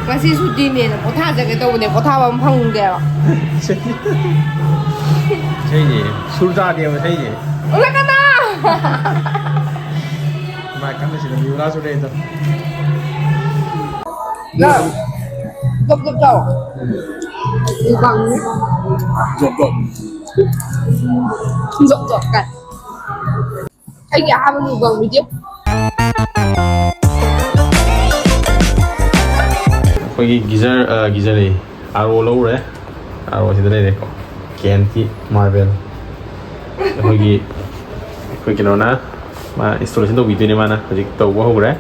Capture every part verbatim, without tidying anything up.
ꯉꯁꯤ ꯁꯨꯇꯤꯅꯦꯅ ꯄꯣꯊꯥꯖꯒꯦ ꯇꯧꯕꯅꯦ, ꯄꯣꯊꯥꯕ ꯑꯃ ꯐꯪꯗꯦꯕ꯫ ꯏꯁꯩꯁꯦ ꯁꯨꯔ ꯇꯥꯗꯦꯕ ꯏꯁꯩꯁꯦ꯫ ꯎꯠꯂꯛꯀꯅꯣ! ꯃꯥꯏ ꯀꯟꯅ ꯁꯤꯗ ꯃꯤ ꯃꯔꯥ ꯆꯨꯔꯦ ꯑꯗꯣ꯫ ꯅꯪ ꯖꯣꯞ ꯖꯣꯞ ꯆꯥꯎ꯫ ꯃꯨꯛꯕꯥꯡꯅꯤ꯫ ꯖꯣꯞ ꯖꯣꯞ꯫ ꯖꯣꯞ ꯖꯣꯞ ꯀꯥꯏ꯫ ꯑꯩꯒꯤ ꯑꯍꯥꯟꯕ ꯃꯨꯛꯕꯥꯡ ꯚꯤꯗꯤꯑꯣ꯫ ꯑꯩꯈꯣꯏꯒꯤ ꯒꯤꯖꯔ ꯒꯤꯖꯔ ꯑꯥꯔ ꯑꯣ ꯂꯧꯔꯦ꯫ ꯑꯥꯔ ꯑꯣ ꯁꯤꯗ ꯂꯩꯔꯦꯀꯣ꯫ K N T marble. ꯑꯩꯈꯣꯏꯒꯤ ꯑꯩꯈꯣꯏ ꯀꯩꯅꯣꯅ ꯃꯥ ꯏꯟꯁꯇꯣꯂꯦꯁꯟ ꯇꯧꯕꯤꯗꯣꯏꯅꯦ꯫ ꯃꯥꯅ ꯍꯧꯖꯤꯛ ꯇꯧꯕ ꯍꯧꯈ꯭ꯔꯦ꯫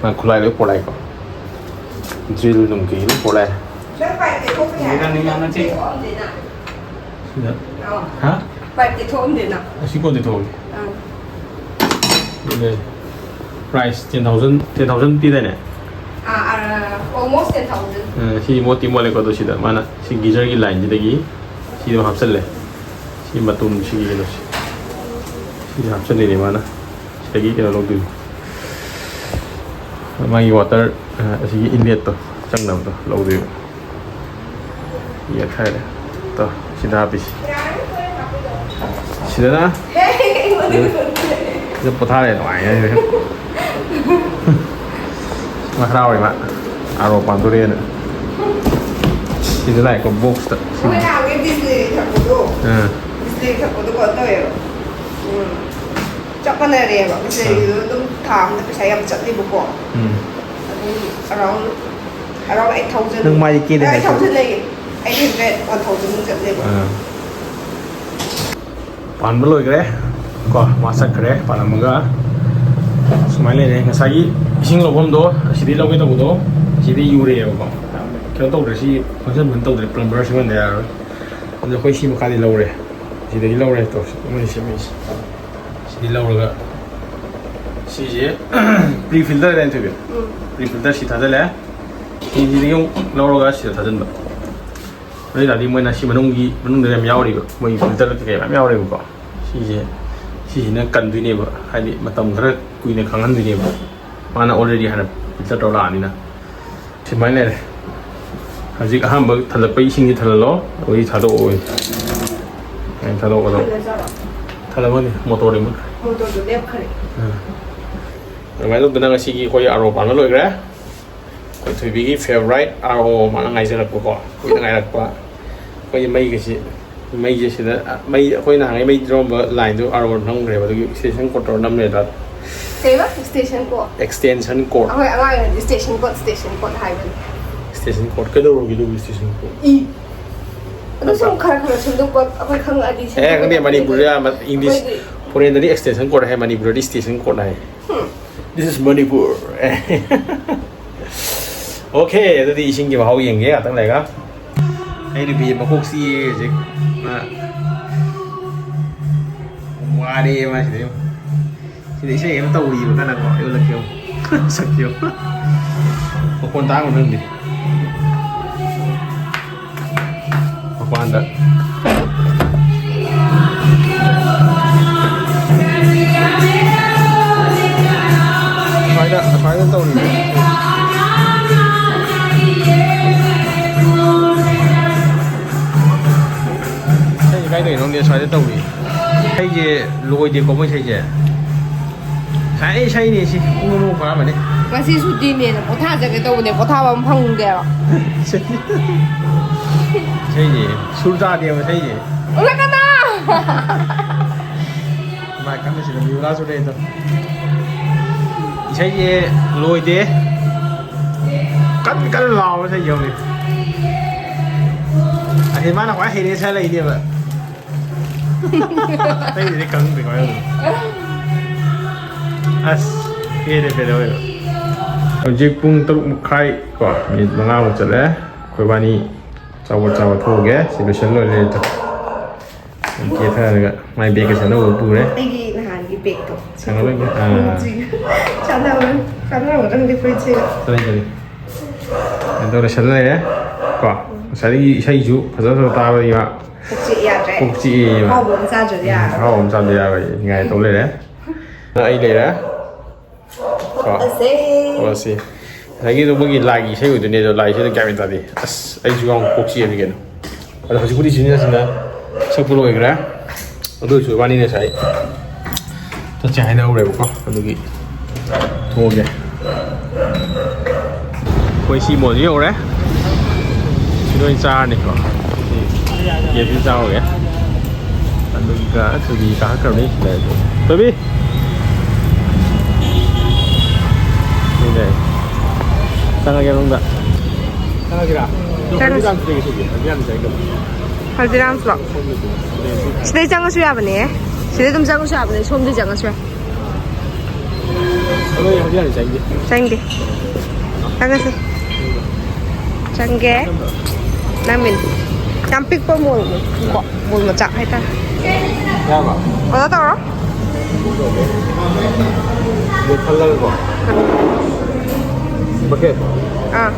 ꯃꯥ ꯈꯨꯠꯂꯥꯏ ꯂꯣꯏ ꯄꯣꯔꯛꯑꯦꯀꯣ꯫ ꯗ꯭ꯔꯤꯜ ꯅꯨꯡ ꯀꯩ ꯂꯣꯏ ꯄꯣꯔꯛꯑꯦ꯫ ꯁꯤꯗ ꯍꯥ? ꯄꯥꯏꯞꯇꯤ ꯊꯣꯛꯑꯝꯗꯦꯅ꯫ ꯑꯁꯤ ꯀꯣꯟꯗꯤ ꯊꯣꯛꯑꯒꯦ꯫ ꯑꯥ꯫ Price ten thousand ten thousand ꯄꯤꯗꯥꯏꯅꯦ? ꯑꯥ, ꯑꯥ, almost ten thousand꯫ ꯑ, ꯁꯤ ꯃꯣꯠꯇꯤ ꯃꯣꯠꯂꯦꯀꯣ꯫ ꯑꯗꯣ ꯁꯤꯗ ꯃꯥꯅ ꯁꯤ ꯒꯤꯖꯔꯒꯤ ꯂꯥꯏꯟꯁꯤꯗꯒꯤ ꯁꯤꯗ ꯍꯥꯞꯆꯜꯂꯦ꯫ ꯁꯤ ꯃꯇꯨꯝ ꯁꯤꯒꯤ ꯀꯩꯅꯣꯁꯦ ꯁꯤꯗ ꯍꯥꯞꯆꯜꯂꯤꯅꯦ ꯃꯥꯅ꯫ ꯁꯤꯗꯒꯤ ꯀꯩꯅꯣ ꯂꯧꯗꯣꯏꯅꯤ꯫ ꯃꯥꯒꯤ ꯋꯥꯇꯔ, ꯑ, ꯑꯁꯤꯒꯤ ꯏꯟꯂꯦꯠꯇꯣ ꯆꯪꯅꯕꯗꯣ ꯂꯧꯗꯣꯏꯕ꯫ ꯌꯦꯠꯈꯥꯏꯔꯦ꯫ ꯇꯣ, ꯁꯤꯗ ꯍꯥꯞꯄꯤꯁꯤ꯫ ꯁꯤꯗꯅ ꯁꯤꯗ ꯄꯣꯊꯥꯔꯦ ꯅꯨꯡꯉꯥꯏꯅ꯫ ꯃꯥ ꯍꯔꯥꯎꯔꯦ ꯃꯥ꯫ ꯑꯥꯔꯣ ꯄꯥꯟꯗꯣꯔꯦꯅ꯫ ꯁꯤꯗ ꯂꯥꯛꯑꯦꯀꯣ ꯕꯣꯛꯁꯇ꯫ ꯃꯣꯏ ꯅꯍꯥꯟꯒꯤ ꯕꯤꯁꯂꯦꯔꯤ ꯊꯛꯄꯗꯣ꯫ ꯑꯥ꯫ ꯕꯤꯁꯂꯦꯔꯤ ꯊꯛꯄꯗꯣ ꯀꯩꯅꯣ ꯇꯧꯋꯦꯕ꯫ ꯎꯝ꯫ ꯆꯞ ꯃꯥꯟꯅꯔꯦꯕ꯫ ꯕꯤꯁꯂꯦꯔꯤꯗꯣ ꯑꯗꯨꯝ ꯊꯥ ꯑꯃꯗ ꯄꯩꯁꯥ ꯌꯥꯝ ꯆꯠꯂꯦꯕꯀꯣ꯫ ꯎꯝ꯫ ꯑꯗꯨꯝ around, around eight thousand꯫ ꯅꯪ ꯃꯥꯏꯗꯤ ꯀꯦꯗꯦ Eight ꯍꯥꯏꯁꯨ꯫ thousand ꯂꯩꯌꯦ꯫ Eight hundred, one thousand ꯃꯨꯛ ꯆꯠꯂꯦꯕ꯫ ꯑꯥ꯫ ꯄꯥꯟꯕ ꯂꯣꯏꯈ꯭ꯔꯦ ꯀꯣ, ꯃꯥ ꯆꯠꯈ꯭ꯔꯦ ꯄꯥꯜꯂꯝꯃꯒ꯫ ꯁꯨꯃꯥꯏꯅ ꯂꯩꯔꯦ꯫ ꯉꯁꯥꯏꯒꯤ ꯏꯁꯤꯡ ꯂꯧꯐꯝꯗꯣ ꯑꯁꯤꯗꯩ ꯂꯧꯒꯦ ꯇꯧꯕꯗꯣ ꯑꯁꯤꯗꯩ ꯌꯨꯔꯛꯑꯦꯕꯀꯣ꯫ ꯀꯩꯅꯣ ꯇꯧꯗ꯭ꯔꯦ, ꯁꯤ ꯐꯪꯁꯟ ꯐꯖꯅ ꯇꯧꯗ꯭ꯔꯦ, ꯄ꯭ꯂꯝꯕꯔ ꯁꯦꯝꯍꯟꯗ ꯌꯥꯔꯔꯣꯏ꯫ ꯑꯗꯣ ꯑꯩꯈꯣꯏ ꯁꯤ ꯃꯈꯥꯗꯤ ꯂꯧꯔꯦ, ꯁꯤꯗꯒꯤ ꯂꯧꯔꯦ꯫ ꯇꯧꯔꯁꯤ, ꯃꯣꯏꯅ ꯁꯦꯝꯃꯛꯏꯁꯦ꯫ ꯁꯤꯗꯤ ꯂꯧꯔꯒ ꯁꯤꯁꯦ ꯄ꯭ꯔꯤ ꯐꯤꯜꯇꯔ ꯍꯥꯏꯅ ꯊꯣꯏꯕꯤ꯫ ꯎꯝ꯫ ꯄ꯭ꯔꯤ ꯐꯤꯜꯇꯔ ꯁꯤ ꯊꯥꯖꯤꯜꯂꯦ꯫ ꯁꯤꯁꯤꯗꯒꯤ ꯑꯃꯨꯛ ꯂꯧꯔꯒ ꯁꯤꯗ ꯊꯥꯖꯤꯟꯕ꯫ ꯑꯗꯨ ꯑꯣꯏ ꯇꯥꯔꯗꯤ ꯃꯣꯏꯅ ꯁꯤ ꯃꯅꯨꯡꯒꯤ, ꯃꯅꯨꯡꯗ ꯌꯥꯝ ꯌꯥꯎꯔꯤꯕ ꯃꯣꯏꯒꯤ ꯐꯤꯜꯇꯔ ꯀꯩꯀꯩ ꯃꯌꯥꯝ ꯌꯥꯎꯔꯤꯕꯀꯣ꯫ ꯁꯤꯁꯦ, ꯁꯤꯁꯤꯅ ꯀꯟꯗꯣꯏꯅꯦꯕ, ꯍꯥꯏꯗꯤ ꯃꯇꯝ ꯈꯔ ꯀꯨꯏꯅ ꯈꯪꯍꯟꯗꯣꯏꯅꯦꯕ꯫ ꯃꯥꯅ already ꯍꯥꯟꯅ ꯐꯤꯜꯇꯔ ꯇꯧꯔ ꯂꯥꯛꯑꯅꯤꯅ꯫ ꯑꯗꯨꯃꯥꯏꯅ ꯂꯩꯔꯦ꯫ ꯍꯧꯖꯤꯛ ꯑꯍꯥꯟꯕ ꯊꯜꯂꯛꯄ ꯏꯁꯤꯡꯁꯤ ꯊꯜꯍꯜꯂꯣ꯫ ꯑꯩꯈꯣꯏ ꯊꯥꯗꯣꯛꯑꯣ꯫ ꯑꯩꯅ ꯊꯥꯗꯣꯛꯀꯗꯧꯕ꯫ ꯊꯜꯂꯖꯥꯠꯂꯣ? ꯊꯜꯂꯝꯃꯅꯤ, ꯃꯣꯇꯣꯔꯗꯤ ꯃꯨꯠꯈ꯭ꯔꯦ꯫ ꯃꯣꯇꯣꯔꯗꯨ ꯂꯦꯞꯈ꯭ꯔꯦ꯫ ꯑꯥ꯫ ꯑꯗꯨꯃꯥꯏꯅ ꯇꯧꯗꯅ ꯉꯁꯤꯒꯤ ꯑꯩꯈꯣꯏ ꯑꯥꯔꯣ ꯄꯥꯟꯕ ꯂꯣꯏꯈ꯭ꯔꯦ꯫ ꯑꯩꯈꯣꯏ ꯊꯣꯏꯕꯤꯒꯤ favourite ꯑꯥꯔꯣ ꯃꯥꯅ ꯉꯥꯏꯖꯔꯛꯄꯀꯣ, ꯀꯨꯏꯅ ꯉꯥꯏꯔꯛꯄ꯫ ꯑꯩꯈꯣꯏꯒꯤ ꯃꯩꯒꯁꯤ, ꯃꯩꯁꯦ ꯁꯤꯗ, ꯃꯩ, ꯑꯩꯈꯣꯏ ꯅꯍꯥꯟꯉꯩ ꯃꯩ ꯇꯧꯔꯝꯕ ꯂꯥꯏꯟꯗꯨ ꯑꯥꯔꯣ ꯅꯝꯈ꯭ꯔꯦꯕ, ꯑꯗꯨꯒꯤ extension cord ꯇꯧꯔ ꯅꯝ ꯂꯩꯔꯦ꯫ ꯀꯩꯕ? Station code? Extension cord꯫ ꯑꯩꯈꯣꯏ ꯑꯉꯥꯡ ꯑꯣꯏꯔꯤꯉꯩꯗꯤ station code, station code ꯍꯥꯏꯕꯅꯤ꯫ Station cord ꯀꯩꯗꯧꯔꯒꯦ ꯑꯗꯨꯕꯨ station code? ꯏ꯫ ꯑꯗꯨ ꯁꯨꯝ ꯈꯔ ꯈꯔ ꯁꯦꯝꯗꯣꯛꯄ ꯑꯩꯈꯣꯏ ꯈꯪꯉꯛꯑꯗꯤ ꯑꯦ, ꯈꯪꯗꯦ, ꯁꯦꯝꯗꯣꯛꯄ ꯃꯅꯤꯄꯨꯔꯗ ꯌꯥꯝ English, ꯑꯩꯈꯣꯏꯗꯤ foreign ꯗꯗꯤ extension cord ꯍꯥꯏ, ꯃꯅꯤꯄꯨꯔꯗꯗꯤ station code high. Hum. This is Manipur꯫ Okay, ꯑꯗꯨꯗꯤ ꯏꯁꯤꯡꯒꯤ ꯃꯍꯥꯎ ꯌꯦꯡꯒꯦ ꯉꯥꯛꯇꯪ ꯂꯩꯔꯒ꯫ ꯑꯩ ꯅꯨꯄꯤ ꯃꯀꯣꯛ ꯆꯤꯛꯑꯦ ꯍꯧꯖꯤꯛ꯫ ꯃꯥ ꯋꯥꯔꯦ ꯃꯥ ꯁꯤꯗ ꯌꯦꯡꯉꯨ꯫ ꯁꯤꯗ ꯏꯁꯩ ꯑꯃ ꯇꯧꯔꯤꯕ ꯀꯟꯅꯀꯣ꯫ ꯑꯩ ꯎꯠꯂꯛꯀꯦ ꯌꯦꯡꯉꯨ꯫ ꯁꯛꯀꯦ ꯌꯦꯡꯉꯨ꯫ ꯃꯈꯣꯟ ꯇꯥꯡꯕ ꯅꯪꯗꯤ꯫ ꯃꯄꯥꯟꯗ꯫ ꯑꯁ꯭ꯋꯥꯏꯗ, ꯑꯁ꯭ꯋꯥꯏꯗ ꯇꯧꯔꯤꯕ꯫ ꯏꯁꯩꯁꯦ ꯀꯥꯏꯗꯩꯅꯣ ꯈꯪꯗꯦ, ꯑꯁ꯭ꯋꯥꯏꯗ ꯇꯧꯔꯤ꯫ ꯏꯁꯩꯁꯦ ꯂꯣꯏꯗꯦꯀꯣ ꯃꯣꯏ ꯏꯁꯩꯁꯦ꯫ ꯉꯁꯥꯏ ꯏꯁꯩꯅꯤ ꯁꯤ, ꯄꯨꯡ ꯑꯃꯃꯨꯛ ꯐꯥꯔꯝꯃꯅꯤ꯫ ꯉꯁꯤ ꯁꯨꯇꯤꯅꯦꯅ ꯄꯣꯊꯥꯖꯒꯦ ꯇꯧꯕꯅꯦ, ꯄꯣꯊꯥꯕ ꯑꯃ ꯐꯪꯗꯦꯕ꯫ ꯏꯁꯩꯁꯦ ꯁꯨꯔ ꯇꯥꯗꯦꯕ ꯏꯁꯩꯁꯦ꯫ ꯎꯠꯂꯛꯀꯅꯣ! ꯃꯥꯏ ꯀꯟꯅ ꯁꯤꯗ ꯕꯤꯕꯨꯂꯥ ꯆꯨꯔꯦ ꯑꯗꯣ꯫ ꯏꯁꯩꯁꯦ ꯂꯣꯏꯗꯦ꯫ ꯀꯟ ꯀꯟꯅ ꯂꯥꯎꯕ ꯏꯁꯩ ꯌꯧꯔꯤ꯫ ꯑꯁꯤ ꯃꯥꯅ ꯈ꯭ꯋꯥꯏ ꯍꯩꯔꯦ ꯁꯥ ꯂꯩꯅꯦꯕ꯫ ꯑꯇꯩꯗꯨꯗꯤ ꯈꯪꯗꯦ ꯀꯃꯥꯏꯅ ꯇꯧꯗꯣꯏꯅꯣ꯫ ꯑꯁ, ꯄꯦꯜꯂꯦ, ꯄꯦꯜꯂꯦ ꯑꯣꯏꯕ꯫ ꯍꯧꯖꯤꯛ ꯄꯨꯡ ꯇꯔꯨꯛ ꯃꯈꯥꯏ ꯀꯣ, ꯃꯤꯅꯤꯠ ꯃꯉꯥꯃꯨꯛ ꯆꯠꯂꯦ꯫ ꯑꯩꯈꯣꯏꯕꯥꯅꯤ ꯑꯆꯥꯄꯣꯠ ꯆꯥꯕ ꯊꯣꯛꯎꯒꯦ꯫ ꯁꯤ ꯂꯣꯏꯁꯤꯜ ꯂꯣꯏꯔꯦ ꯑꯗꯣ꯫ ꯀꯦꯊꯔꯒ ꯃꯥꯏ ꯕꯦꯒꯀꯁꯦ ꯑꯅꯧꯕ ꯄꯨꯔꯦ꯫ ꯑꯩꯒꯤ ꯅꯍꯥꯟꯒꯤ ꯕꯦꯒꯇꯣ꯫ ꯁꯪꯉꯔꯣꯏꯒꯦ꯫ ꯑꯥ꯫ ꯆꯥꯟꯅꯕ-, ꯆꯥꯟꯅꯔꯝꯒꯗ꯭ꯔ ꯈꯪꯗꯦ ꯐꯨꯔꯤꯠꯁꯦ꯫ ꯆꯠꯂꯦ, ꯆꯠꯂꯦ꯫ ꯑꯗꯣ ꯂꯣꯏꯁꯤꯜ ꯂꯩꯔꯦ ꯀꯣ꯫ ꯉꯁꯥꯏꯗꯒꯤ ꯏꯁꯩꯁꯨ ꯐꯖ ꯐꯖꯕ ꯇꯥꯕꯒꯤ ꯃꯥ ꯀꯣꯛ ꯆꯤꯛꯑꯦ ꯌꯥꯗ꯭ꯔꯦ꯫ ꯀꯣꯛ ꯆꯤꯛꯑꯦ ꯃꯥ꯫ ꯑꯍꯥꯎꯕ ꯑꯃ ꯆꯥꯗ꯭ꯔꯗꯤ ꯎꯝ, ꯌꯥꯔꯔꯣꯏ꯫ ꯑꯍꯥꯎꯕ ꯑꯃ ꯆꯥꯗ ꯌꯥꯔꯣꯏ꯫ ꯅꯤꯡꯉꯥꯏ ꯇꯧ ꯂꯩꯔꯦ꯫ ꯀꯣ꯫ ꯊꯣꯛꯂꯁꯦ꯫ ꯊꯣꯛꯂꯁꯤ꯫ ꯉꯁꯥꯏꯒꯤꯗꯣ ꯃꯣꯏꯒꯤ ꯂꯥꯏꯒꯤ ꯏꯁꯩ ꯑꯣꯏꯗꯣꯏꯅꯦ ꯑꯗꯣ, ꯂꯥꯏ ꯏꯁꯩꯗꯣ ꯒ꯭ꯌꯥꯟ ꯃꯦꯟ ꯇꯥꯗꯦ꯫ ꯑꯁ, ꯑꯩꯁꯨ ꯌꯥꯎꯅ ꯀꯣꯛ ꯆꯤꯛꯑꯦ ꯀꯩꯅꯣ꯫ ꯑꯗꯣ ꯍꯧꯖꯤꯛꯄꯨꯗꯤ ꯁꯤꯅꯤꯌꯔꯁꯤꯅ ꯁꯛꯄ ꯂꯣꯏꯈ꯭ꯔꯦ꯫ ꯑꯗꯨ ꯑꯣꯏꯔꯁꯨ ꯏꯕꯥꯅꯤ ꯉꯁꯥꯏ ꯆꯠꯁꯦ ꯍꯥꯏꯅꯍꯧꯔꯦꯕꯀꯣ, ꯑꯗꯨꯒꯤ ꯊꯣꯛꯑꯒꯦ꯫ ꯑꯩꯈꯣꯏ ꯁꯤ ꯃꯣꯜꯁꯤ ꯌꯧꯔꯦ꯫ ꯁꯤ ꯂꯣꯏ ꯆꯥꯔꯅꯤꯀꯣ꯫ ꯁꯤ ꯀꯦꯞꯁꯤ ꯆꯥꯔꯨꯒꯦ꯫ ꯑꯗꯨꯒ ꯊꯣꯏꯕꯤ ꯀꯥꯈꯠꯈ꯭ꯔꯕꯅꯤ ꯁꯤꯗ꯫ ꯊꯣꯏꯕꯤ! ꯁꯤꯅꯦ꯫ ꯆꯪꯉꯒꯦ ꯃꯅꯨꯡꯗ꯫ ꯆꯪꯉꯁꯤꯔꯥ? ꯆꯪꯉꯁꯤ꯫ ꯍꯜꯗꯤꯔꯥꯝꯁ ꯂꯩ ꯁꯤꯗꯤ꯫ ꯍꯜꯗꯤꯔꯥꯝꯁ ꯂꯩ꯫ ꯍꯜꯗꯤꯔꯥꯝꯁꯂꯣ? ꯁꯣꯝꯗꯗꯤ꯫ ꯁꯤꯗꯩ ꯆꯪꯉꯁꯨ ꯌꯥꯕꯅꯦ꯫ ꯁꯤꯗꯩ ꯑꯗꯨꯝ ꯆꯪꯉꯁꯨ ꯌꯥꯕꯅꯦ꯫ ꯁꯣꯝꯗꯩ ꯆꯪꯉꯁꯨ ꯌꯥꯏ꯫ ꯑꯗꯣ ꯑꯩ ꯍꯧꯖꯤꯛ ꯍꯥꯟꯅ ꯆꯪꯒꯦ꯫ ꯆꯪꯒꯦ꯫ ꯆꯪꯉꯁꯤ꯫ ꯆꯪꯒꯦ꯫ ꯅꯪ ꯃꯤꯟ꯫ ꯌꯥꯝ ꯄꯤꯛꯄ ꯃꯣꯜꯅꯤ꯫ ꯀꯣ, ꯃꯣꯜ ꯃꯆꯥ ꯍꯥꯏꯇꯥꯔꯦ꯫ ꯌꯥꯔꯕ? ꯑꯣꯗꯔ ꯇꯧꯔꯣ꯫ ꯑꯗꯨ ꯈꯜꯂꯒꯀꯣ꯫ ꯕꯛꯀꯦꯠ꯫ ꯑꯥ꯫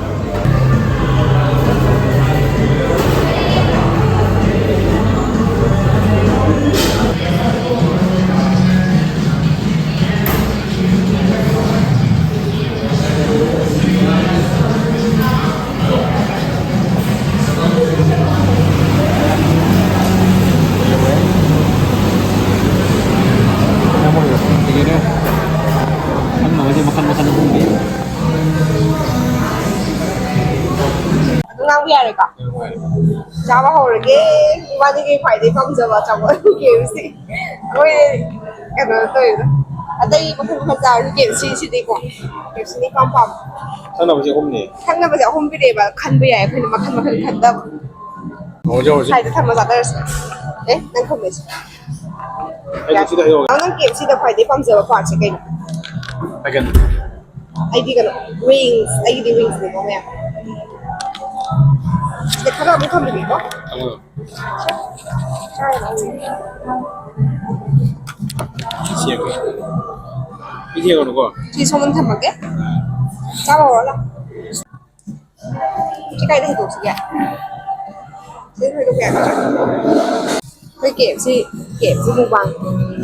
ꯁꯝꯅꯕꯁꯦ ꯃꯈꯜ ꯃꯈꯜ ꯑꯍꯨꯝ ꯂꯩ꯫ ꯑꯗꯨ ꯉꯥꯡꯕ ꯌꯥꯔꯦꯀꯣ? ꯆꯥꯕ ꯍꯧꯔꯒꯦ꯫ ꯏꯕꯥꯅꯤꯒꯤ ꯈ꯭ꯋꯥꯏꯗꯒꯤ ꯄꯥꯝꯖꯕ ꯑꯆꯥꯄꯣꯠ ꯀꯦ ꯑꯦꯐ ꯁꯤ꯫ ꯑꯩꯈꯣꯏ ꯀꯩꯅꯣ ꯇꯧꯋꯦꯗ꯫ ꯑꯇꯩ ꯃꯈꯜ ꯃꯈꯜ ꯆꯥꯔꯁꯨ ꯀꯦ ꯑꯦꯐ ꯁꯤ ꯁꯤꯗꯤꯀꯣ꯫ ꯀꯦ ꯑꯦꯐ ꯁꯤꯅ ꯏꯄꯥꯝ ꯄꯥꯝꯃꯦ꯫ ꯊꯛꯅꯕꯁꯦ ꯑꯍꯨꯝꯅꯦ꯫ ꯊꯛꯅꯕꯁꯦ ꯑꯍꯨꯝ ꯄꯤꯔꯛꯑꯦꯕ꯫ ꯈꯟꯕ ꯌꯥꯏ ꯑꯩꯈꯣꯏꯅ ꯃꯈꯜ ꯃꯈꯜ ꯈꯟꯗꯕ꯫ ꯍꯧꯖꯤꯛ, ꯍꯧꯖꯤꯛ꯫ ꯁꯥꯏꯗ ꯊꯝꯃ ꯆꯥꯅꯔꯁꯤ꯫ ꯑꯦ, ꯅꯪ ꯈꯨꯝꯃꯤꯁꯤ꯫ ꯑꯩ ꯁꯤꯗ ꯍꯥꯏꯍꯧꯒꯦ꯫ ꯅꯪ ꯀꯦ ꯑꯦꯐ ꯁꯤꯗ ꯈ꯭ꯋꯥꯏꯗꯒꯤ ꯄꯥꯝꯖꯕ ꯄꯥꯔꯠꯁꯦ ꯀꯩꯅꯣ? ꯆꯤꯛꯀꯟ꯫ ꯑꯩꯗꯤ ꯀꯩꯅꯣ, ꯋꯤꯡꯁ꯫ ꯑꯩꯒꯤꯗꯤ ꯋꯤꯡꯁꯅꯤꯀꯣ ꯃꯌꯥꯝ꯫ ꯁꯤꯗ ꯈꯔ ꯑꯃꯨꯛ ꯊꯝꯕꯤꯒꯦꯀꯣ꯫ ꯊꯝꯃꯣ꯫ ꯁꯤ ꯌꯦꯡꯉꯣ꯫ ꯁꯤ ꯌꯦꯡꯉꯨꯅꯨꯀꯣ꯫ ꯁꯤ ꯁꯣꯝꯗ ꯊꯝꯃꯒꯦ꯫ ꯆꯥꯕ ꯍꯧꯔꯣ ꯂꯥꯎ꯫ ꯁꯤ ꯀꯥꯏꯗ ꯍꯩꯗꯣꯛꯁꯤꯒꯦ? ꯁꯤꯗ ꯍꯩꯗꯣꯛꯄ ꯌꯥꯒꯗ꯭ꯔꯥ? ꯑꯩꯈꯣꯏ ꯀꯦ ꯑꯦꯐ ꯁꯤ, ꯀꯦ ꯑꯦꯐ ꯁꯤ ꯃꯨꯛꯕꯥꯡ꯫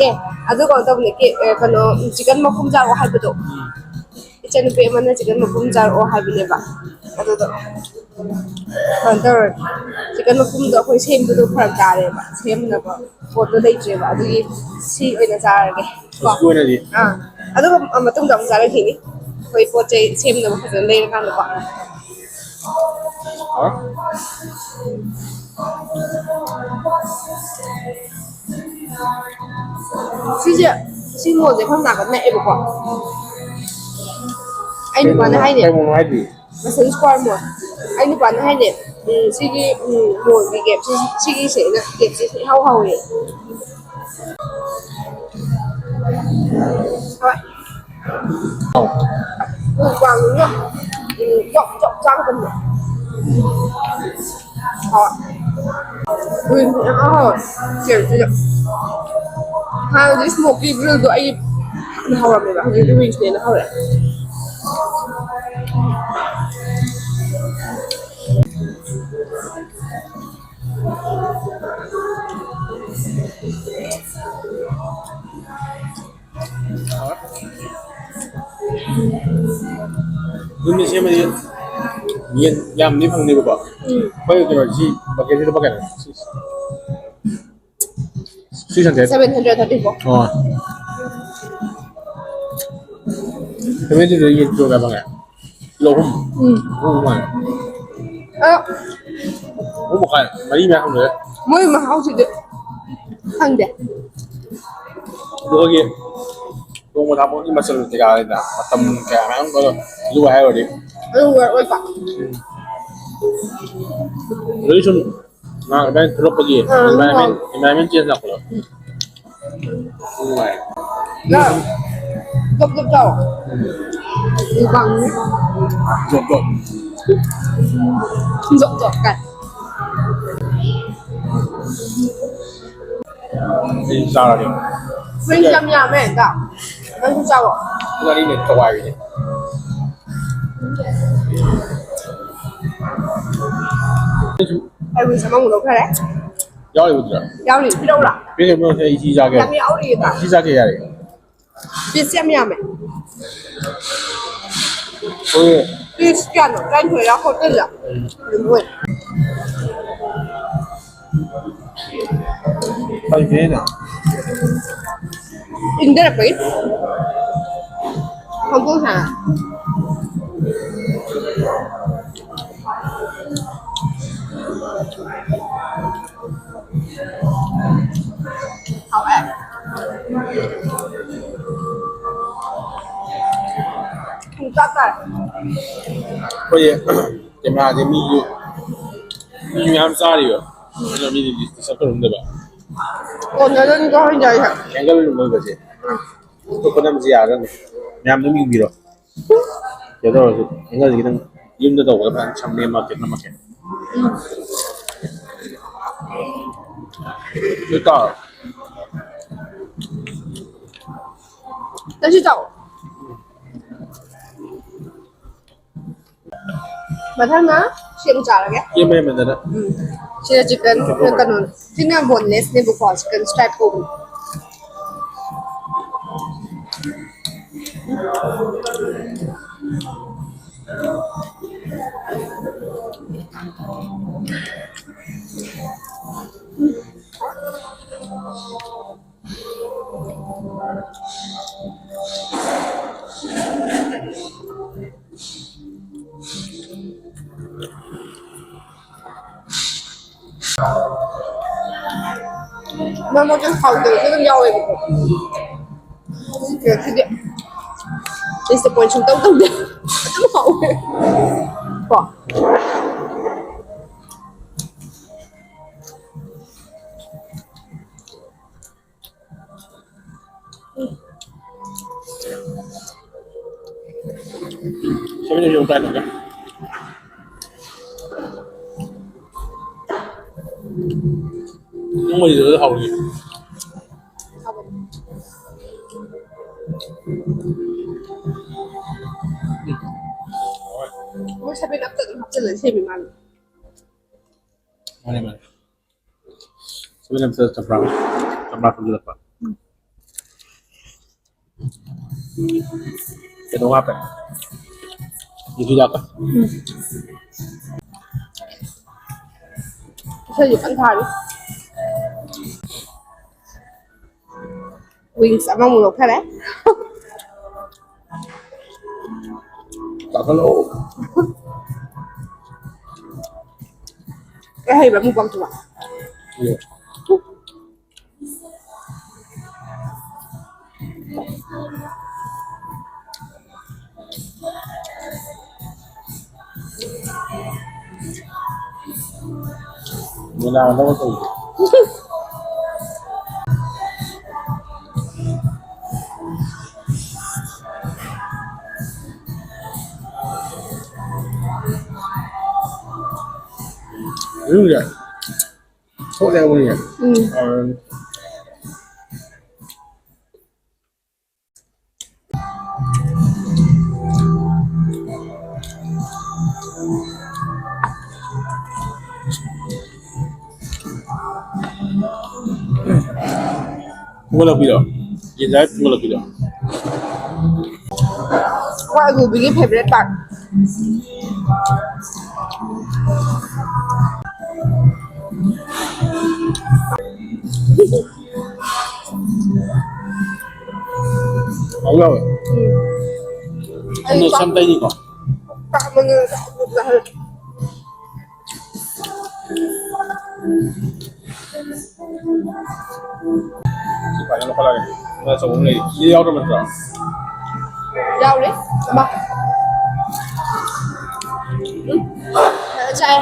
ꯑꯦ, ꯑꯗꯨ ꯀꯩꯅꯣ ꯇꯧꯕꯅꯦ, ꯀꯦ-, ꯑꯦ, ꯀꯩꯅꯣ, ꯆꯤꯛꯀꯟ ꯃꯈꯨꯝ ꯆꯥꯔꯛꯑꯣ ꯍꯥꯏꯕꯗꯣ꯫ ꯏꯆꯟꯅꯨꯄꯤ ꯑꯃꯅ ꯆꯤꯛꯀꯟ ꯃꯄꯨꯝ ꯆꯥꯔꯛꯑꯣ ꯍꯥꯏꯕꯅꯦꯕ꯫ ꯑꯗꯨꯗꯣ ꯀꯩꯅꯣ ꯇꯧꯔꯦ, ꯆꯤꯛꯀꯟ ꯃꯄꯨꯝꯗꯣ ꯑꯩꯈꯣꯏ ꯁꯦꯝꯕꯗꯣ ꯐꯔꯛ ꯇꯥꯔꯦꯕ, ꯁꯦꯝꯅꯕ ꯄꯣꯠꯇꯣ ꯂꯩꯇ꯭ꯔꯦꯕ꯫ ꯑꯗꯨꯒꯤ ꯁꯤ ꯑꯣꯏꯅ ꯆꯥꯔꯒꯦ ꯀꯣ꯫ ꯍꯧꯖꯤꯛꯀꯤ ꯑꯣꯏꯅꯗꯤ꯫ ꯑꯥ, ꯑꯗꯨꯒ ꯃꯇꯨꯡꯗ ꯑꯃꯨꯛ ꯆꯥꯔꯛꯈꯤꯅꯤ, ꯑꯩꯈꯣꯏ ꯄꯣꯠ ꯆꯩ ꯁꯦꯝꯅꯕ ꯐꯖꯅ ꯂꯩꯔꯀꯥꯟꯗꯀꯣ꯫ ꯍꯥ? ꯁꯤꯁꯦ, ꯁꯤ ꯃꯣꯜꯁꯦ ꯑꯩꯈꯣꯏ ꯃꯅꯥꯛꯇ ꯅꯛꯑꯦꯕꯀꯣ꯫ ꯑꯩ ꯅꯨꯄꯥꯅ ꯍꯥꯏꯅꯦ, ꯀꯩ ꯃꯣꯜꯅꯣ ꯍꯥꯏꯗꯤ? ꯃꯁꯜ ꯁ꯭ꯀ꯭ꯋꯥꯔ ꯃꯣꯜ꯫ ꯑꯩ ꯅꯨꯄꯥꯅ ꯍꯥꯏꯅꯦ, ꯎꯝ, ꯁꯤꯒꯤ, ꯎꯝ, ꯃꯣꯜꯒꯤ ꯒꯦꯞꯁꯤ, ꯁꯤꯒꯤꯁꯦ ꯑꯩꯅ ꯒꯦꯞꯁꯤ ꯏꯍꯥꯎ ꯍꯥꯎꯋꯦ꯫ ꯍꯣꯏ꯫ ꯑꯧ꯫ ꯃꯨꯛꯕꯥꯡꯅꯤꯅ, ꯎꯝ, ꯆꯣꯞ ꯆꯣꯞ ꯆꯥꯒꯗꯕꯅꯦ꯫ ꯍꯣꯏ꯫ ꯋꯤꯡꯁ ꯌꯥꯝ ꯍꯥꯎꯋꯦ꯫ ꯆꯦꯡꯁꯤꯗ꯫ ꯍꯥꯟꯅꯗꯤ ꯁ꯭ꯃꯣꯀꯤ ꯒ꯭ꯔꯤꯜꯗꯣ ꯑꯩ ꯍꯥꯟꯅ ꯍꯧꯔꯝꯃꯦꯕ꯫ ꯍꯧꯖꯤꯛꯇꯤ ꯋꯤꯡꯁꯅ ꯍꯦꯟꯅ ꯍꯧꯔꯦ꯫ ꯌꯨꯝꯗ ꯁꯦꯝꯃꯗꯤ ꯌꯦꯟ ꯌꯥꯝꯗꯤ ꯐꯪꯅꯦꯕꯀꯣ꯫ ꯎꯝ꯫ ꯑꯩꯈꯣꯏ ꯀꯩꯅꯣ ꯁꯤ ꯕꯀꯦꯠꯁꯤ ꯂꯨꯄꯥ ꯀꯌꯥꯅꯣ? Six hundred꯫ Seven hundred thirty four꯫ ꯑꯣ꯫ Seven hundred ꯌꯦꯟ ꯀꯤꯂꯣ ꯀꯌꯥ ꯐꯪꯉꯦ? ꯀꯤꯂꯣ ꯑꯍꯨꯝ꯫ ꯎꯝ꯫ ꯑꯍꯨꯝ ꯃꯈꯥꯏ꯫ ꯑ꯫ ꯑꯍꯨꯝ ꯃꯈꯥꯏ, ꯃꯔꯤ ꯃꯌꯥ ꯐꯪꯗꯣꯏꯔꯦ꯫ ꯃꯣꯏ ꯃꯍꯥꯎꯁꯤꯗꯤ ꯈꯪꯗꯦ꯫ ꯑꯗꯨ ꯑꯩꯈꯣꯏꯒꯤ ꯊꯣꯡꯕ ꯊꯥꯛꯄꯒꯤ ꯃꯆꯜ ꯀꯩꯀꯥ ꯂꯩꯗꯅ, ꯃꯇꯝ ꯀꯌꯥ ꯃꯌꯥꯝ ꯑꯗꯨ ꯍꯥꯏꯔꯨꯔꯗꯤ꯫ ꯑꯗꯨ worth ꯑꯣꯏꯕ꯫ ꯑꯗꯨꯒꯤ ꯁꯨꯝ ꯉꯥꯏꯍꯥꯛ ꯑꯗꯨꯃꯥꯏꯅ ꯊꯣꯛꯂꯛꯄꯒꯤ ꯑꯥ, environment, ꯑꯥ꯫ Environment change ꯂꯥꯛꯄꯗꯣ꯫ ꯎꯝ꯫ ꯅꯨꯡꯉꯥꯏ꯫ ꯅꯪ ꯖꯣꯞ ꯖꯣꯞ ꯆꯥꯎ꯫ ꯃꯨꯛꯕꯥꯡꯅꯤ꯫ ꯖꯣꯞ ꯖꯣꯞ꯫ ꯖꯣꯞ ꯖꯣꯞ ꯀꯥꯏ꯫ ꯑꯩ ꯆꯥꯔꯒꯦ꯫ ꯃꯍꯤꯁꯨ ꯌꯥꯝ ꯌꯥꯝꯃꯦ, ꯏꯇꯥꯎ꯫ ꯅꯪꯁꯨ ꯆꯥꯎꯋꯣ꯫ ꯄꯨꯡ ꯑꯅꯤꯅꯦ ꯊꯋꯥꯏꯕꯤꯅꯦ꯫ ꯑꯩ ꯋꯤꯁ ꯑꯃꯃꯨꯛ ꯂꯧꯊꯔꯦ꯫ ꯌꯥꯎꯔꯤꯕꯗꯨꯔꯥ? ꯌꯥꯎꯔꯤ, ꯄꯤꯔꯛꯎꯔꯥ? ꯄꯤꯔꯛꯑꯣ, ꯑꯩ ꯁꯤ ꯆꯥꯒꯦ꯫ ꯌꯥꯝ ꯌꯥꯎꯔꯤꯌꯦ, ꯏꯇꯥꯎ꯫ ꯁꯤ ꯆꯥꯒꯦ ꯌꯥꯔꯦ꯫ ꯄꯤꯁ ꯌꯥꯝ ꯌꯥꯝꯃꯦ꯫ Piece ꯀꯌꯥꯅꯣ? ꯇꯔꯥꯅꯤꯊꯣꯏꯔ ꯐꯣꯔꯇꯤꯟꯂ? ꯎꯝ꯫ ꯑꯗꯨꯝ ꯑꯣꯏ꯫ ꯐꯩꯅꯦ ꯑꯩꯅ꯫ ꯏꯪꯊꯔꯛꯄꯒꯤ꯫ ꯍꯧꯗꯣꯡ ꯁꯥ꯫ ꯍꯥꯎꯋꯦ꯫ ꯄꯨꯡ ꯇꯔꯥ ꯇꯥꯔꯦ꯫ ꯑꯩꯈꯣꯏꯒꯤ ꯀꯦꯃꯦꯔꯥꯁꯦ ꯃꯤꯁꯨ ꯃꯤ ꯃꯌꯥꯝ ꯆꯥꯔꯤꯕ꯫ ꯑꯗꯨꯅ ꯃꯤꯗꯤ ꯂꯤꯁꯇ ꯆꯠꯄ ꯉꯝꯗꯕ꯫ ꯀꯣꯟꯅꯗꯅꯤꯀꯣ ꯍꯣꯏ ꯌꯥꯏ ꯍꯥꯏ꯫ ꯑꯦꯡꯒꯜ ꯂꯣꯏꯕꯁꯦ꯫ ꯑꯇꯣꯞꯄ ꯅꯝꯕꯁꯦ ꯌꯥꯔꯒꯅꯤ꯫ ꯃꯌꯥꯝ ꯑꯗꯨꯝ ꯌꯦꯡꯕꯤꯔꯣ꯫ ꯀꯩꯅꯣ ꯇꯧꯔꯁꯨ ꯑꯦꯡꯒꯜꯁꯦ ꯈꯤꯇꯪ ꯌꯨꯝꯗ ꯇꯧꯕꯗ ꯐꯖꯅ ꯁꯝꯅꯦ ꯑꯃ ꯈꯦꯠꯅ ꯑꯃ ꯈꯦꯠꯅ꯫ ꯁꯤ ꯇꯥꯔꯣ꯫ ꯅꯪꯁꯨ ꯆꯥꯎ꯫ ꯃꯊꯪꯅ ꯁꯤ ꯑꯃꯨꯛ ꯆꯥꯔꯒꯦ꯫ ꯏꯃꯥꯏ, ꯃꯗꯅ꯫ ꯎꯝ꯫ ꯁꯤꯅ chicken, ꯀꯩꯅꯣ, ꯁꯤꯅ bonelessꯅꯦꯕꯀꯣ, chicken stripe ꯀꯧꯕꯅꯦ꯫ ꯃꯔꯛ ꯃꯔꯛꯇ ꯍꯥꯎꯇꯕꯁꯨ ꯑꯗꯨꯝ ꯌꯥꯎꯋꯦꯕꯀꯣ꯫ ꯁꯤꯗꯤ disappoint ꯁꯨꯡꯇꯧ ꯇꯧꯗꯦ꯫ ꯑꯗꯨꯝ ꯍꯥꯎꯋꯦ꯫ ꯀꯣ꯫ ꯁꯚꯦꯟ ꯑꯦꯠ ꯌꯧ ꯇꯥꯏ ꯅꯪꯒ꯫ ꯅꯪ ꯃꯔꯤꯗꯨꯗ ꯍꯥꯎꯅꯤ꯫ ꯃꯣꯏ ꯁꯚꯦꯟ ꯑꯞꯇ ꯑꯗꯨꯝ ꯍꯥꯞꯆꯤꯜꯂ ꯁꯦꯝꯃꯤ ꯃꯥꯜꯂꯦ꯫ ꯃꯥꯅꯦ, ꯃꯥꯅꯦ꯫ ꯁꯚꯦꯟ ꯑꯞꯇ ꯆꯝꯄ꯭ꯔꯥ, ꯆꯝꯄ꯭ꯔꯥ ꯁꯨꯝꯖꯤꯜꯂꯛꯄ꯫ ꯀꯩꯅꯣ ꯍꯥꯞꯄꯦ꯫ ꯍꯤꯗꯥꯛꯀ꯫ ꯏꯁꯩꯁꯨ ꯀꯟꯅ ꯊꯥꯔꯤ꯫ Wings ꯑꯃꯃꯨꯛ ꯂꯧꯊꯔꯦ꯫ ꯆꯥꯁꯜꯂꯣ꯫ ꯑꯩ ꯍꯩꯕ mukbang ꯇꯨꯃ꯫ ꯎꯝ꯫ ꯅꯨꯡꯗꯥꯡꯗ ꯇꯧꯁꯦ꯫ ꯃꯅꯨꯡꯁꯦ ꯊꯣꯠꯂꯦ ꯃꯣꯏꯁꯦ꯫ ꯎꯝ꯫ ꯍꯥꯎꯔꯅꯤ꯫ ꯐꯨꯒꯠꯂꯛꯄꯤꯗꯣ꯫ ꯌꯦꯟ ꯆꯥꯕꯩ ꯐꯨꯒꯠꯂꯛꯄꯤꯗꯣ꯫ ꯑꯩꯈꯣꯏ ꯑꯗꯨꯗꯒꯤ favourite part꯫ ꯍꯥꯎ ꯌꯥꯎꯋꯦ꯫ ꯎꯝ꯫ ꯑꯩ ꯁꯝꯅ ꯆꯥꯛ ꯁꯝ ꯇꯩꯅꯤꯀꯣ꯫ ꯆꯥꯃꯟꯗꯅ ꯆꯥꯛ ꯑꯗꯨꯝ ꯆꯥꯍꯜꯂꯦ꯫ ꯁꯤ ꯐꯖꯅ ꯂꯧꯈꯠꯂꯒꯦ꯫ ꯅꯣꯏ ꯑꯆꯧꯕ ꯑꯃ ꯂꯩ꯫ ꯁꯤ ꯌꯥꯎꯗ꯭ꯔꯕ ꯅꯠꯇ꯭ꯔꯣ? ꯌꯥꯎꯔꯤ꯫ ꯑꯃ꯫ ꯎꯝ꯫ ꯐꯖꯅ ꯆꯥꯏ꯫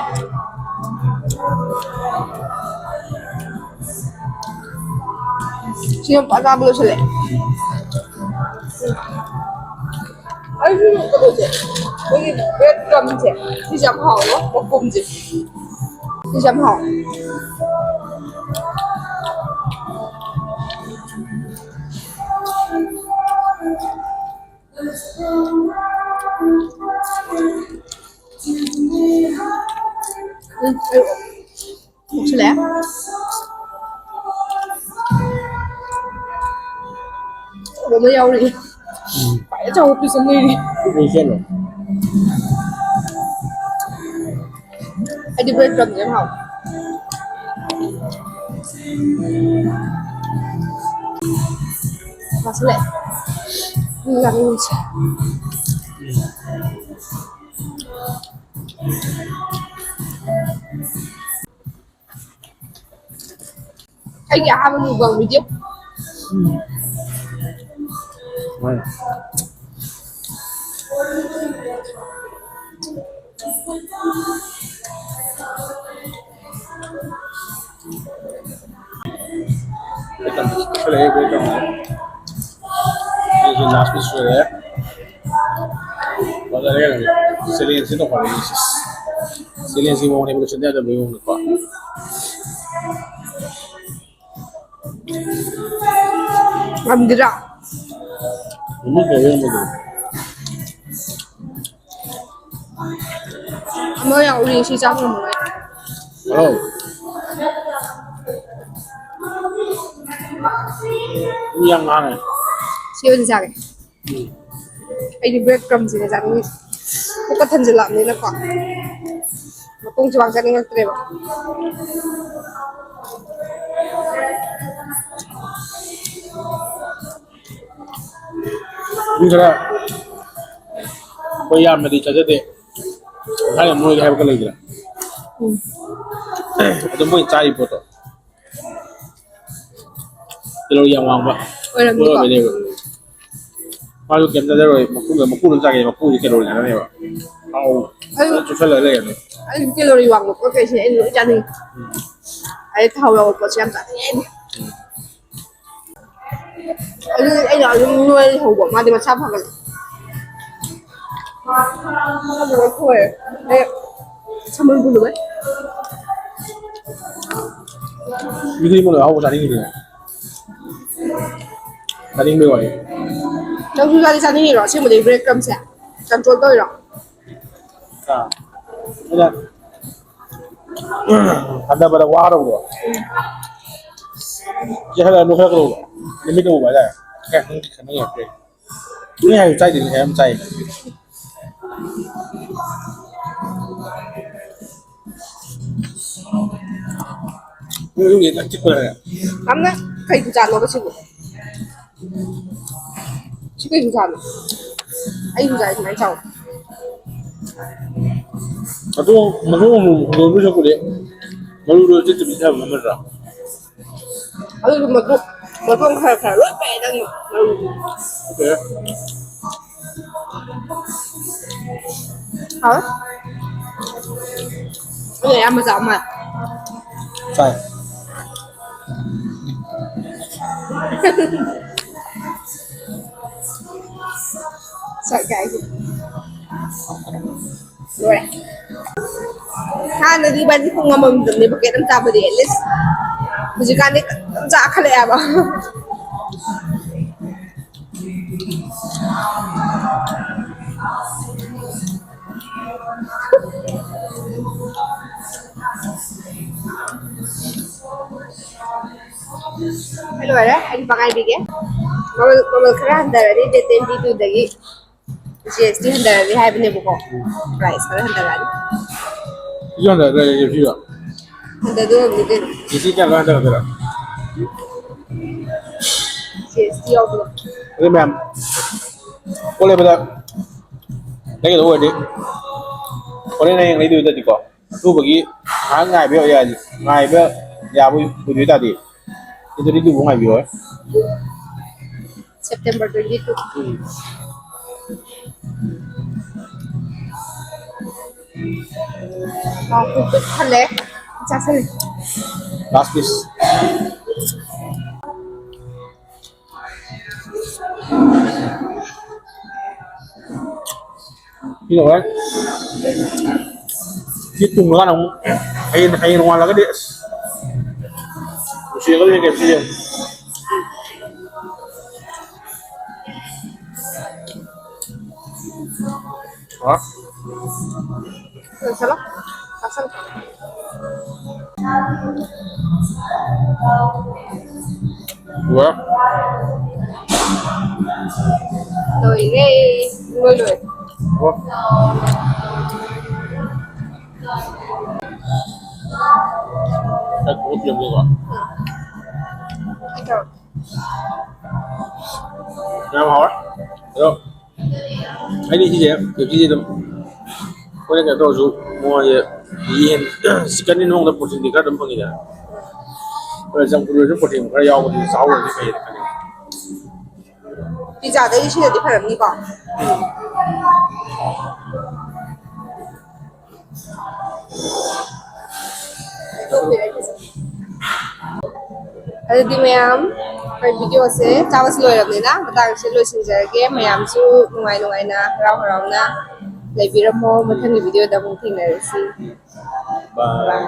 ꯁꯤ ꯌꯥꯝ ꯐꯖꯅ ꯂꯣꯏꯁꯤꯜꯂꯦ꯫ ꯎꯝ꯫ ꯑꯩꯁꯨ ꯀꯩꯅꯣꯁꯦ, ꯑꯩꯈꯣꯏꯒꯤ bread crumbꯁꯦ, ꯁꯤꯁꯦ ꯌꯥꯝ ꯍꯥꯎꯋꯦ, ꯃꯀꯨꯝꯁꯦ꯫ ꯁꯤꯁꯦ ꯌꯥꯝ ꯍꯥꯎꯋꯦ꯫ ꯎꯝ, ꯑꯩ ꯃꯨꯛꯁꯨ ꯂꯥꯛꯑꯦ꯫ ꯑꯆꯧꯕ ꯑꯃ ꯌꯥꯎꯔꯤ꯫ ꯎꯝ꯫ ꯈ꯭ꯋꯥꯏ ꯑꯆꯧꯕ piece ꯑꯃ ꯂꯩꯔꯤ꯫ ꯂꯣꯏꯁꯜꯂꯣ꯫ ꯑꯩꯗꯤ ꯕ꯭ꯔꯦꯗ ꯀ꯭ꯔꯝꯁꯦ ꯌꯥꯝ ꯍꯥꯎꯋꯦ꯫ ꯆꯥꯁꯤꯜꯂꯛꯑꯦ꯫ ꯎꯝ, ꯌꯥꯝ ꯅꯨꯡꯁꯤ꯫ ꯑꯩꯒꯤ ꯑꯍꯥꯟꯕ mukbang video꯫ ꯎꯝ꯫ ꯍꯣꯏ꯫ ꯑꯩꯁꯨ last piece ꯂꯣꯏꯔꯦ꯫ ꯐꯖꯔꯦ꯫ Challenge ꯁꯤ ꯇꯧꯈꯠꯂꯛꯏꯁꯦ꯫ Challenge ꯁꯤ ꯃꯑꯣꯡꯅꯦꯕ ꯂꯣꯏꯁꯤꯟꯕ ꯌꯥꯗꯕꯒꯤ ꯃꯑꯣꯡꯗꯀꯣ꯫ ꯉꯝꯈꯤꯗ꯭ꯔꯥ? ꯉꯝꯃꯤ ꯀꯩꯅꯣ ꯉꯝꯃꯤꯗꯨꯕꯨ꯫ ꯑꯃ ꯌꯥꯎꯔꯤ ꯁꯤ ꯆꯥꯕ ꯉꯝꯃꯔꯣꯏ꯫ ꯍꯜꯂꯣ꯫ ꯃꯤ ꯌꯥꯝ ꯉꯥꯡꯉꯦ꯫ ꯁꯤ ꯑꯣꯏꯅ ꯆꯥꯒꯦ꯫ ꯎꯝ꯫ ꯑꯩꯗꯤ ꯕ꯭ꯔꯦꯗ ꯀ꯭ꯔꯝꯁꯤꯅꯦ ꯆꯥꯅꯤꯡꯉꯤꯁꯦ꯫ ꯄꯨꯛꯀ ꯊꯟꯖꯤꯜꯂꯛꯑꯕꯅꯤꯅꯀꯣ꯫ ꯃꯇꯣꯡꯁꯨ ꯄꯥꯛ ꯆꯥꯅꯤꯡꯉꯛꯇ꯭ꯔꯦꯕ꯫ ꯃꯤ ꯈꯔ ꯑꯩꯈꯣꯏ ꯌꯥꯝꯅꯗꯤ ꯆꯥꯖꯗꯦ꯫ ꯊꯥꯏꯅ ꯅꯣꯏꯒꯦ ꯍꯥꯏꯕꯒ ꯂꯩꯗꯅ꯫ ꯎꯝ꯫ ꯑꯗꯣ ꯃꯣꯏ ꯆꯥꯔꯤ ꯄꯣꯠꯇꯣ ꯀꯦꯂꯣꯔꯤ ꯌꯥꯝ ꯋꯥꯡꯕ ꯑꯣꯏꯔꯝꯅꯤꯀꯣ꯫ ꯄꯣꯠ ꯑꯣꯏꯕꯅꯦꯕ꯫ ꯃꯥꯁꯨ ꯀꯩꯝ ꯆꯥꯖꯔꯣꯏ, ꯃꯀꯨꯗ, ꯃꯀꯨꯗ ꯆꯥꯒꯦ, ꯃꯀꯨꯗꯤ ꯀꯦꯂꯣꯔꯤ ꯉꯥꯛꯇꯅꯦꯕ꯫ ꯊꯥꯎ ꯑꯗꯨ ꯐꯖꯅ ꯆꯨꯞꯁꯜꯂꯒ ꯂꯩꯔꯝꯃꯦ꯫ ꯑꯩꯗꯤ ꯀꯦꯂꯣꯔꯤ ꯋꯥꯡꯕ ꯄꯣꯠ ꯀꯩꯁꯦ ꯑꯩ ꯂꯣꯏ ꯆꯥꯅꯤꯡꯉꯤ꯫ ꯎꯝ꯫ ꯑꯩ ꯊꯥꯎ ꯌꯥꯎꯕ ꯄꯣꯠꯁꯦ ꯌꯥꯝ ꯆꯥꯅꯤꯡꯉꯦ ꯑꯩꯗꯤ꯫ ꯎꯝ꯫ ꯑꯗꯨꯗꯤ ꯑꯩꯅ ꯑꯗꯨꯝ ꯅꯣꯏ ꯂꯩꯍꯧꯕ, ꯃꯥꯗꯤ ꯃꯁꯥ ꯐꯒꯠꯂꯦ꯫ ꯑꯗꯨꯒ ꯊꯣꯏ꯫ ꯑꯩ ꯁꯝꯕꯜ ꯄꯨꯜꯂꯨꯕꯩ꯫ ꯃꯤꯗꯤ ꯃꯣꯏ ꯑꯍꯥꯎꯕ ꯆꯥꯅꯤꯡꯉꯤꯅꯦ꯫ ꯆꯥꯅꯤꯡꯕꯩ ꯋꯥꯅꯤ꯫ ꯅꯪꯁꯨ ꯆꯥꯗꯤ ꯆꯥꯅꯤꯡꯉꯤꯔꯣ? ꯑꯁꯦꯡꯕꯗꯤ ꯕ꯭ꯔꯦꯗ ꯀ꯭ꯔꯝꯁꯦ ꯀꯟꯇ꯭ꯔꯣꯜ ꯇꯧꯔꯤꯔꯣ? ꯑꯥ꯫ ꯑꯗ ꯍꯟꯊꯕꯗ ꯋꯥꯔꯕ꯭ꯔꯣ? ꯆꯦꯟꯈꯠꯂꯒ ꯅꯣꯏꯈꯠꯂꯛꯀꯗꯧꯕ꯫ ꯂꯤꯃꯤꯠ ꯌꯧꯕ ꯍꯥꯏꯇꯥꯔꯦ꯫ ꯑꯦ, ꯅꯪ ꯈꯤꯇꯪ ꯌꯧꯔꯛꯇ꯭ꯔꯦ꯫ ꯃꯤ ꯍꯥꯏꯕ ꯆꯥꯏꯗꯤ ꯉꯁꯥꯏ ꯌꯥꯝ ꯆꯥꯏ꯫ ꯅꯣꯏ ꯌꯨꯝꯒꯤ ꯐꯖꯅ ꯆꯤꯛꯄ ꯂꯩꯔꯦ꯫ ꯌꯥꯝꯅ ꯀꯩ ꯍꯤꯡꯖꯥꯠꯅꯣꯕ ꯁꯤꯕꯨ? ꯁꯤ ꯀꯩ ꯍꯤꯡꯖꯥꯠꯅꯣ? ꯑꯩ ꯍꯤꯡꯖꯥꯠ ꯁꯨꯃꯥꯏꯅ ꯆꯥꯎ꯫ ꯃꯇꯣꯡ, ꯃꯇꯣꯡ ꯑꯃꯨꯛ ꯍꯨꯟꯗꯣꯛꯄ ꯁꯔꯨꯛꯄꯨꯗꯤ ꯃꯔꯨꯗꯣ ꯆꯤꯠ ꯆꯤꯠ ꯆꯤꯠ ꯊꯝꯕ ꯅꯠꯇ꯭ꯔꯥ? ꯑꯗꯨꯁꯨ ꯃꯇꯣꯡ, ꯃꯇꯣꯡ ꯈꯔ ꯈꯔ ꯂꯣꯏ ꯄꯥꯏ ꯅꯪꯅ ꯃꯔꯨꯗꯤ꯫ ꯑꯣꯀꯦ꯫ ꯍꯥꯎꯋꯦ꯫ ꯑꯗꯣ ꯑꯌꯥꯝꯕ ꯆꯥꯕ ꯃꯥꯜꯂꯦ꯫ ꯆꯥꯏ꯫ ꯁꯛ ꯀꯥꯏꯁꯦ꯫ ꯂꯣꯏꯔꯦ꯫ ꯍꯥꯟꯅꯗꯤ ꯏꯕꯥꯅꯤ ꯄꯨꯡ ꯑꯃꯃꯝꯗꯅꯦ bucket ꯑꯃ ꯆꯥꯕꯗꯤ, at least꯫ ꯍꯧꯖꯤꯛꯀꯥꯟꯗꯤ ꯑꯗꯨꯝ ꯆꯥꯈꯠꯂꯛꯑꯦꯕ꯫ ꯂꯣꯏꯔꯦ, ꯑꯩ ꯂꯨꯄꯥ ꯉꯥꯏꯕꯤꯒꯦ꯫ ꯃꯃꯜ, ꯃꯃꯜ ꯈꯔ ꯍꯟꯊꯔꯅꯤ, date twenty two ꯗꯒꯤ꯫ G S T ꯍꯟꯊꯔꯅꯤ ꯍꯥꯏꯕꯅꯦꯕꯀꯣ, price ꯈꯔ ꯍꯟꯊꯔꯛꯑꯅꯤ꯫ ꯁꯤꯁꯨ ꯍꯟꯊꯔꯛꯇ꯭ꯔꯥ, G S T ꯁꯤꯁꯨ? ꯍꯟꯊꯗꯣꯏꯔꯕꯅꯤ ꯀꯩꯅꯣ꯫ G S T ꯀꯌꯥ ꯈꯔ ꯍꯟꯊꯔꯛꯇꯣꯏꯔꯥ? G S T ꯌꯥꯎꯕ꯭ꯔꯣ? ꯑꯗꯨ ꯃꯌꯥꯝ ꯄꯣꯠ ꯂꯩꯕꯗ ꯂꯩꯒꯗꯧꯕ ꯑꯣꯏꯔꯗꯤ ꯍꯣꯔꯦꯟ ꯍꯌꯦꯡ ꯂꯩꯗꯣꯏ ꯅꯠꯇꯦꯀꯣ꯫ ꯑꯊꯨꯕꯒꯤ ꯉꯥꯏꯍꯥꯛ ꯉꯥꯏꯕ ꯌꯥ-, ꯉꯥꯏꯕ ꯌꯥꯕ ꯑꯣꯏꯗꯣꯏ ꯇꯥꯔꯗꯤ, ꯗꯦꯠ twenty two ꯐꯥꯎ ꯉꯥꯏꯕꯤꯌꯣ꯫ September twenty two꯫ ꯎꯝ꯫ ꯑꯥ, ꯄꯨꯛ ꯄꯤꯛ ꯊꯜꯂꯦ꯫ ꯆꯥꯁꯜꯂꯦ꯫ Last piece꯫ ꯁꯤ ꯂꯣꯏꯔꯦ꯫ ꯁꯤ ꯇꯨꯡꯉꯀꯥꯟꯗ ꯑꯃꯨꯛ ꯍꯌꯦꯡ, ꯍꯌꯦꯡ ꯅꯣꯡꯉꯥꯜꯂꯒꯗꯤ ꯑꯁ ꯅꯨꯡꯁꯤꯔꯒꯗꯤ ꯀꯩꯅꯣ ꯁꯤ ꯌꯦꯡꯉꯨ꯫ ꯍꯥ? ꯂꯣꯏꯁꯜꯂꯣ꯫ ꯆꯥꯁꯜꯂꯣ꯫ ꯂꯣꯏꯔꯦ꯫ ꯂꯣꯏꯔꯦ꯫ ꯂꯣꯏ ꯂꯣꯏꯔꯦ꯫ ꯑꯣ꯫ ꯀꯣ꯫ ꯌꯥꯝ ꯍꯥꯎꯔꯦ꯫ ꯑꯗꯣ ꯑꯩꯗꯤ ꯁꯤꯁꯦ ꯀꯦꯞꯁꯤꯁꯦ ꯑꯗꯨꯝ ꯑꯩꯈꯣꯏꯅ ꯀꯩꯅꯣ ꯇꯧꯔꯁꯨ ꯃꯣꯏꯁꯦ ꯌꯦꯟ ꯆꯤꯛꯀꯟꯒꯤ ꯃꯑꯣꯡꯗ ꯄ꯭ꯔꯣꯇꯤꯟꯗꯤ ꯈꯔ ꯑꯗꯨꯝ ꯐꯪꯉꯤꯗꯅ꯫ ꯍꯣꯏ, ꯆꯝꯐꯨꯠ ꯑꯣꯏꯔꯁꯨ ꯄ꯭ꯔꯣꯇꯤꯟ ꯈꯔ ꯌꯥꯎꯕꯗꯤ ꯆꯥꯍꯧꯔꯗꯤ ꯐꯩꯌꯦꯅ ꯈꯜꯂꯦ꯫ ꯄꯤꯖꯥꯗꯒꯤ ꯁꯤꯅꯗꯤ ꯐꯔꯝꯅꯤꯀꯣ꯫ ꯑꯗꯨꯗꯤ ꯃꯌꯥꯝ, ꯑꯩꯈꯣꯏ ꯚꯤꯗꯤꯑꯣꯁꯦ ꯆꯥꯕꯁꯨ ꯂꯣꯏꯔꯕꯅꯤꯅ ꯃꯇꯥꯡꯁꯦ ꯂꯣꯏꯁꯤꯟꯖꯔꯒꯦ꯫ ꯃꯌꯥꯝꯁꯨ ꯅꯨꯡꯉꯥꯏ ꯅꯨꯡꯉꯥꯏꯅ ꯍꯔꯥꯎ ꯍꯔꯥꯎꯅ ꯂꯩꯕꯤꯔꯝꯃꯣ꯫ ꯃꯊꯪꯒꯤ ꯚꯤꯗꯤꯑꯣꯗ ꯑꯃꯨꯛ ꯊꯦꯡꯅꯔꯁꯤ꯫ Bye.